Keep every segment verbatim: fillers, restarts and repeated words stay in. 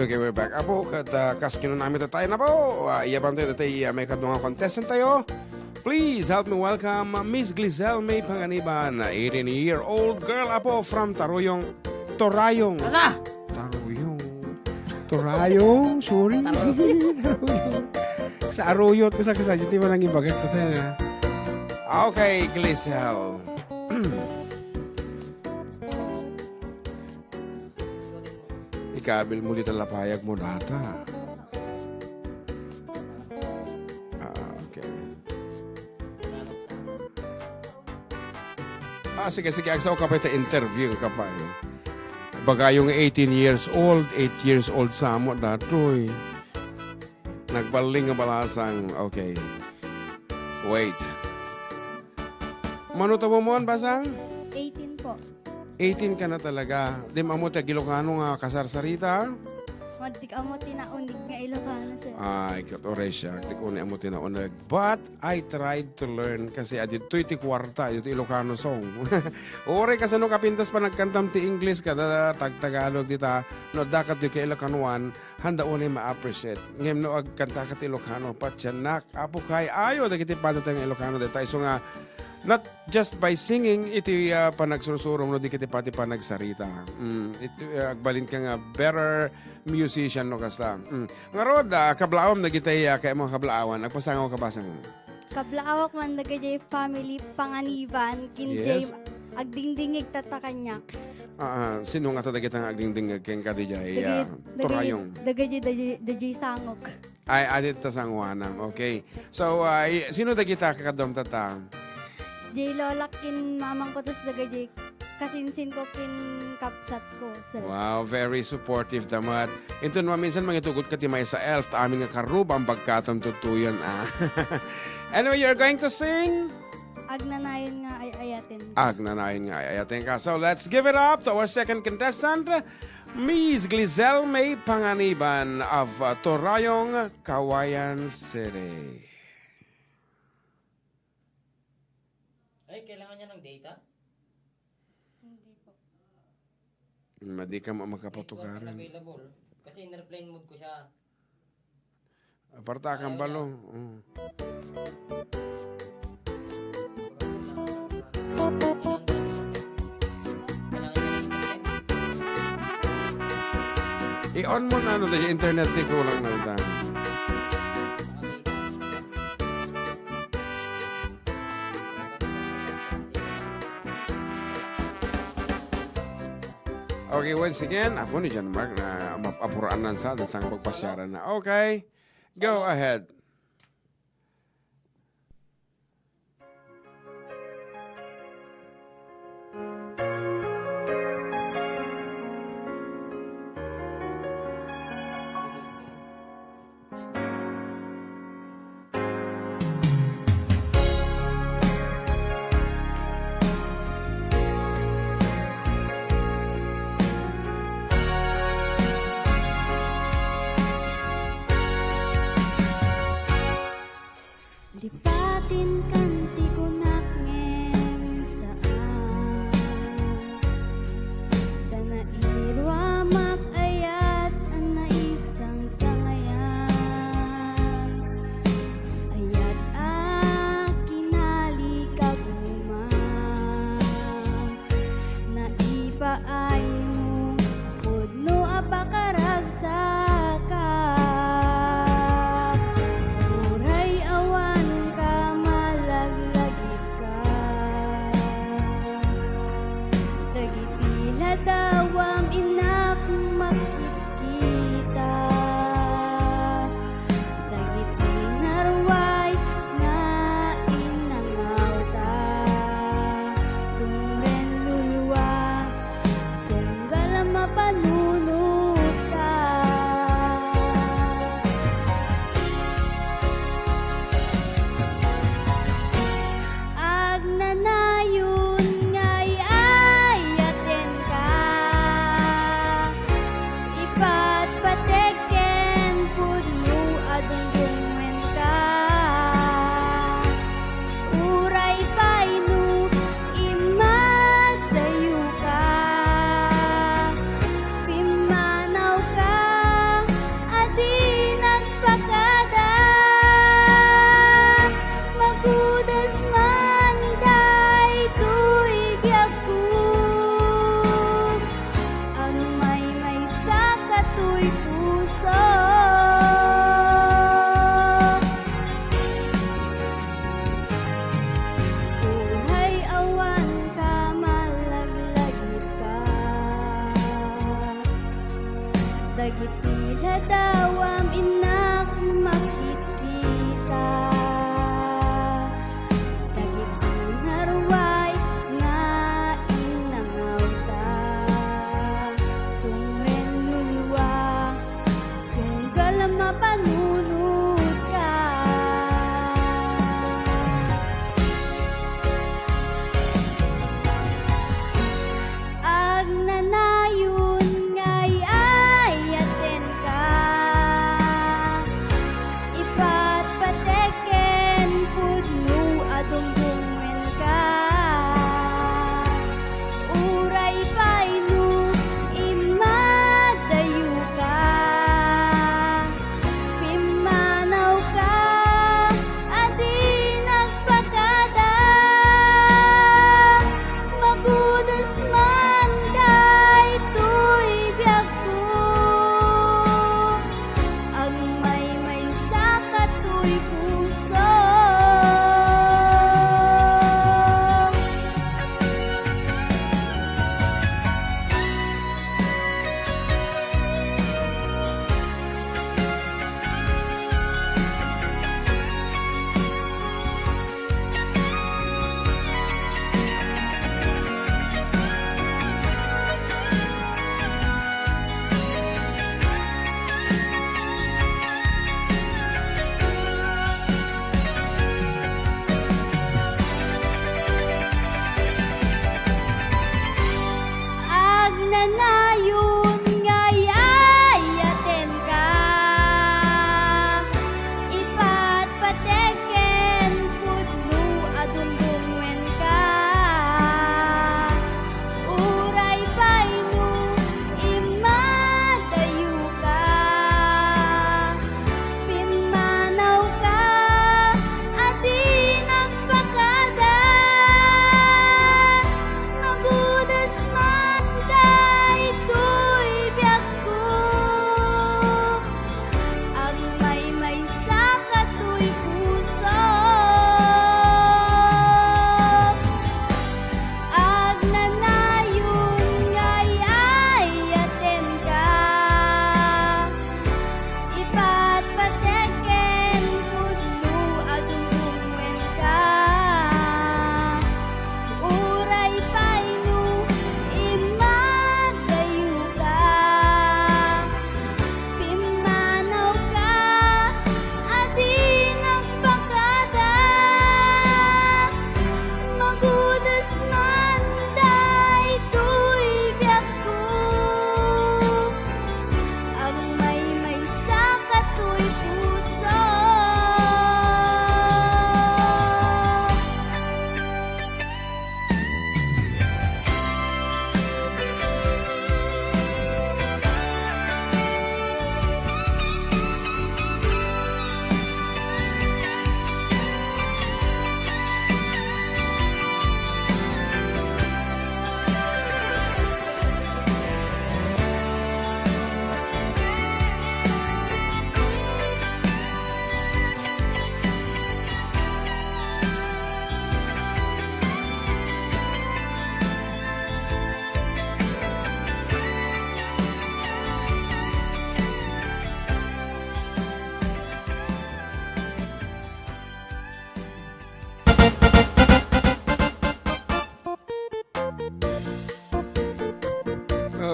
Okay, we're back. Apo, ket, ah, kas kinunami tayo na po. Ah, iya bantoy tayo, ah, maikadua nga contestant tayo. Please help me welcome, ah, Miss Glisel May Panganiban, eighteen-year-old girl, apo, from Taruyong. Torayong. Tara! Taruyong. Torayong, sorry. Taruyong. Taruyong. Sa Aruyot, kasi, kasi, di ba nang ibagat ka tayo, ha? Okay, Glisel. Ikabil mo di talapayag mo data. Ah, okay. Ah, sige, sige. Agsaw ka pa ita interview ka pa, eh. Bagayo nga eighteen years old, eight years old sa mo, datoy. Nagbaling nga balasang. Okay. Wait. Mano tabuan mo, Basang? Eighteen po. Eighteen ka na talaga. Di mo ammo ti Ilocano nga kasarsarita? Wa, di ko ammo ti naunig nga Ilocano, sir. Ay, ket uray siak, di ko ni ammo ti naunig. But I tried to learn kasi aditoy ti kuarta, aditoy Ilocano song. Uray kasano kapintas pa nagkantam ti English kada tagtagalog dita, no, dakat di ka Ilocanoan, handa unay ma-appreciate. Ngem no agkanta ka ti Ilocano, patiennak, apo kay ayo dagiti padata nga Ilocano deta. Isu nga, not just by singing, iti, ah, panagsursurong no di kiti pati panagsarita. Mm, it, ah, agbalin ka nga better musician no kasta. Mm. Ngarud, ah, kablaawam dagiti, ah, kayatmo nga kablaawan. Agpasangaw ka, Basang. Kablaawak man dagiti family Panganiban, ken Yes. Jay agdingdingig tatta kaniak. Ah, ah, sino nga ta dagiti nga agdingdingig kenka, di jay, Dagiti, ah, dagiti, Torayong? Dagiti, dagiti, dagiti sangok. Ay, adit ta sanguanam. Okay. So, ah, i-, sino dagita kakaduam tatta? Jay lolak ken mamangko, tas dagiti kasinsin ko ken kabsat ko, sir. Wow, very supportive, damat. Inton maminsan mangitugot ka ti maysa elf, ta amin nga karrubam, bagkatam tuttuyon, ah. Anyway, you're going to sing? Agnanayon nga ay-ayaten. Agnanayon nga ay-ayaten ka. So, let's give it up to our second contestant, Miss Glisel May Panganiban of, uh, Torayong, Cauayan City. Ay, kailangan niya ng data? Hindi po. Madi ka ma-, Network makapatukaran. Available. Kasi in-airplane mode ko siya. Aparta kang balo. Mm. I-on mo na, ano, yung internet, di kulang na lang. Okay, once again, apo ni John Mark na map-, apuraanan sa datang pagpasyaran na. Okay, go ahead. Lipatin kan ti kunak ngem saan. Ta nairuamak ayat a naisangsangayan. Ayat a kinalikagumam. Naipaaymo pudno a pakaragsakak. Uray awan ka mala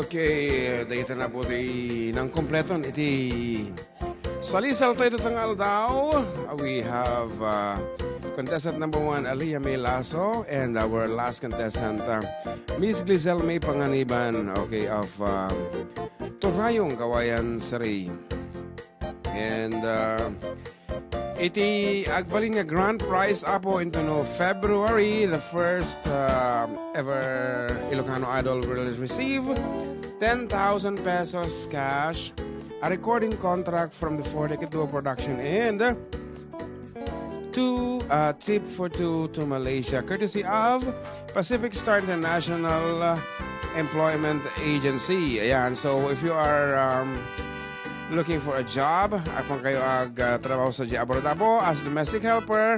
Okay, dayta na po ti nangkompleton iti Salisalta ita nga aldaw. We have, uh, contestant number one, Aliyah May Lasso, and our last contestant, uh, Miss Glisel May Panganiban, okay, of, uh, Torayong, Cauayan Surigao. And, uh, iti agbalin nga grand prize, Apo, intono February, the first, uh, ever Ilocano Idol will receive ten thousand pesos cash, a recording contract from the Four Decade Duo Production, and two, uh, trip for two to Malaysia, courtesy of Pacific Star International, uh, Employment Agency. Ayan, so if you are, um, looking for a job, apan kayo ag, uh, trabaho sa abroad, Apo, as domestic helper,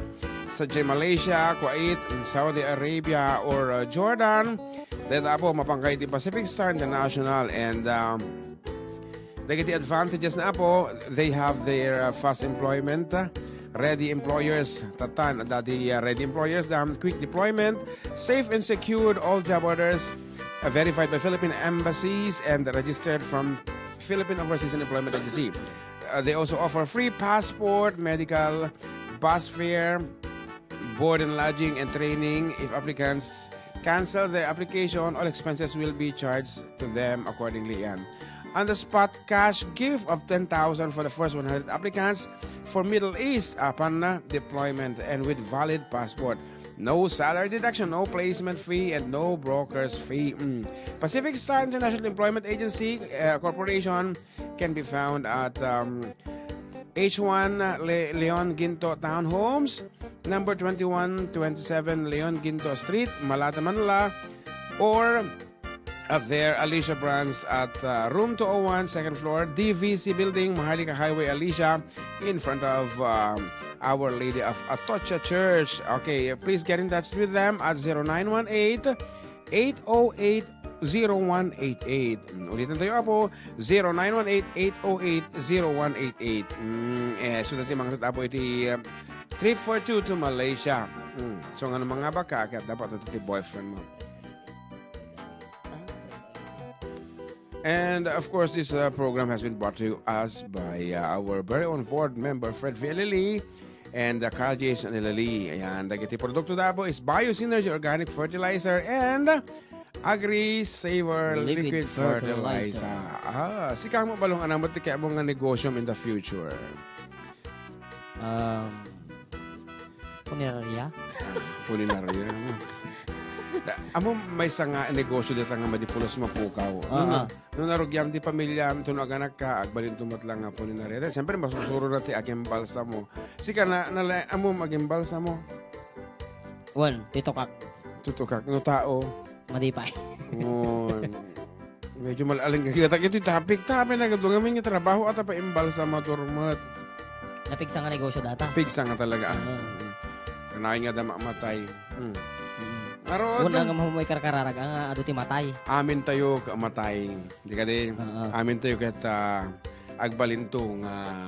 sa Malaysia, Kuwait, Saudi Arabia, or, uh, Jordan, dayta, Apo, mapan kayo ti Pacific Star International, and, um, dagiti advantages na, Apo, they have their, uh, fast employment, uh, ready employers, tatan, adda ti, uh, ready employers, um, quick deployment, safe and secured all job orders, uh, verified by Philippine embassies and registered from Philippine Overseas and Employment Agency. Uh, they also offer free passport, medical, bus fare, board and lodging, and training. If applicants cancel their application, all expenses will be charged to them accordingly. Yan. On the spot cash gift of ten thousand for the first one hundred applicants for Middle East upon, uh, deployment and with valid passport. No salary deduction, no placement fee, and no broker's fee. Mm. Pacific Star International Employment Agency, uh, Corporation can be found at, um, H one Le-, Leon Ginto Townhomes, number twenty-one twenty-seven Leon Ginto Street, Malate, Manila, or at their Alicia branch at, uh, room two oh one, second floor, D V C Building, Maharlika Highway, Alicia, in front of, um, Our Lady of Atocha Church. Okay, please get in touch with them at zero nine one eight, eight oh eight, zero one eight eight. Mm, ulitin tayo, Apo, zero nine one eight, eight oh eight, zero one eight eight. Mm, eh, so dati mga Apo iti, uh, trip for two to Malaysia. Mm, so nga mangabaka, kaya dapat ito ti boyfriend mo. And of course, this, uh, program has been brought to us by, uh, our very own board member, Fred Villali, and, uh, Carl Jason Ilali. Ayan, dagiti produkto da Apo is Bio Synergy Organic Fertilizer and Agri Saver Liquid Liquid Fertilizer. Fertilizer. Ah, sika mo balong anamot ti kaya mo nga negosyo in the future. Um, punerarya? Punerarya. Da, amo maysa nga negosyo dita nga madi pulos mapukaw. Ah, No, ah. no narugiam ti pamiliam, to no aganakka, agbalinto met lang nga punerarya. Da, siyempre, masusuro na ti agimbalsamo. Sika na, nala-, amo agimbalsamo? Wen, ti tukak. Ti tukak. No tao? Madi pay. Wen. Medyo mal-, aling kagita iti topic. Tapi na gadwa ngamin nga trabaho at apa imbalsamator met. Napigsa nga negosyo data. Pigsa nga talaga, ah. Mm. Kanayon nga da mamatay. Mm. Mm. Ngarud. Una nga mahumoy karkararag, nga adu ti matay. Amin tayo ka matay. Di kadi, Oo. amin tayo ket, ah, agbalinto nga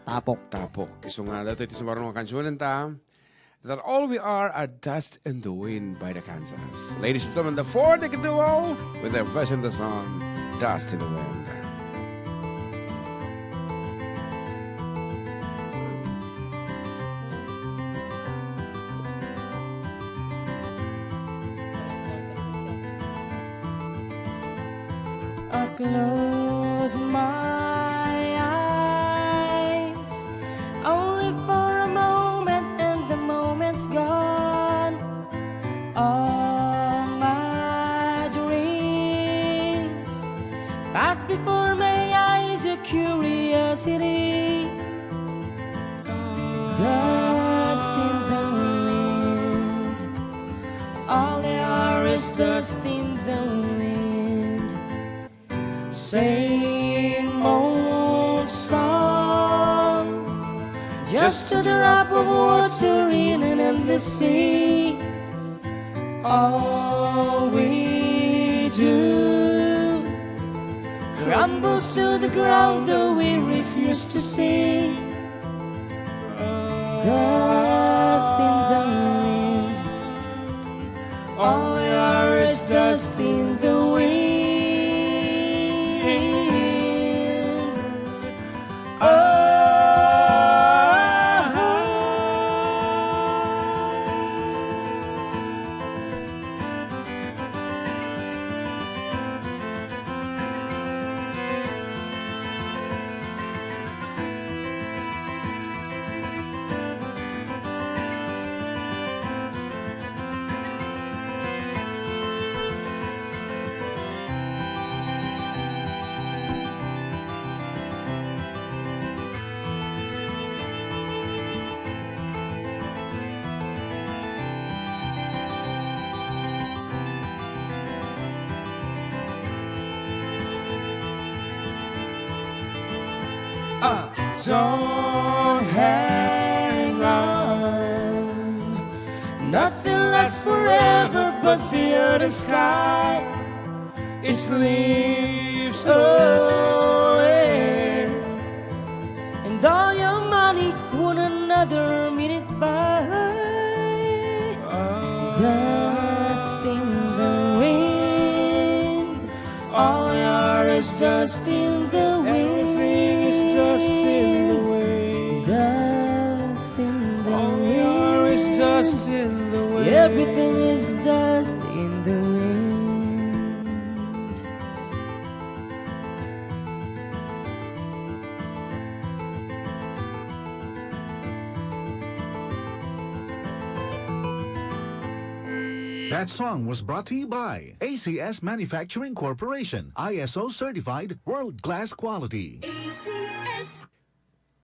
Tapok. tapok. Isu nga datoy ti sumaruno nga kansionen ta. That all we are are dust in the wind by the Kansas. Ladies and gentlemen, the Four Decade Duo with their version of the song, Dust in the Wind. I close my eyes only for a moment, and the moment's gone. All my dreams pass before my eyes, a curiosity. Dust in the wind. All they are is dust in the wind. Same old song, just a drop of water in an endless sea. All we do crumbles to the ground, though we refuse to see. Dust in the wind. All we are is dust in the wind. Don't hang on. Nothing lasts forever, but the earth and sky it slips away. And all your money won't another minute buy. Dust in the wind. All your is dust in the wind. Everything is dust in the wind. Dust in the wind. All your is dust in the wind. Everything is dust in the wind. That song was brought to you by A C S Manufacturing Corporation, I S O certified, world-class quality.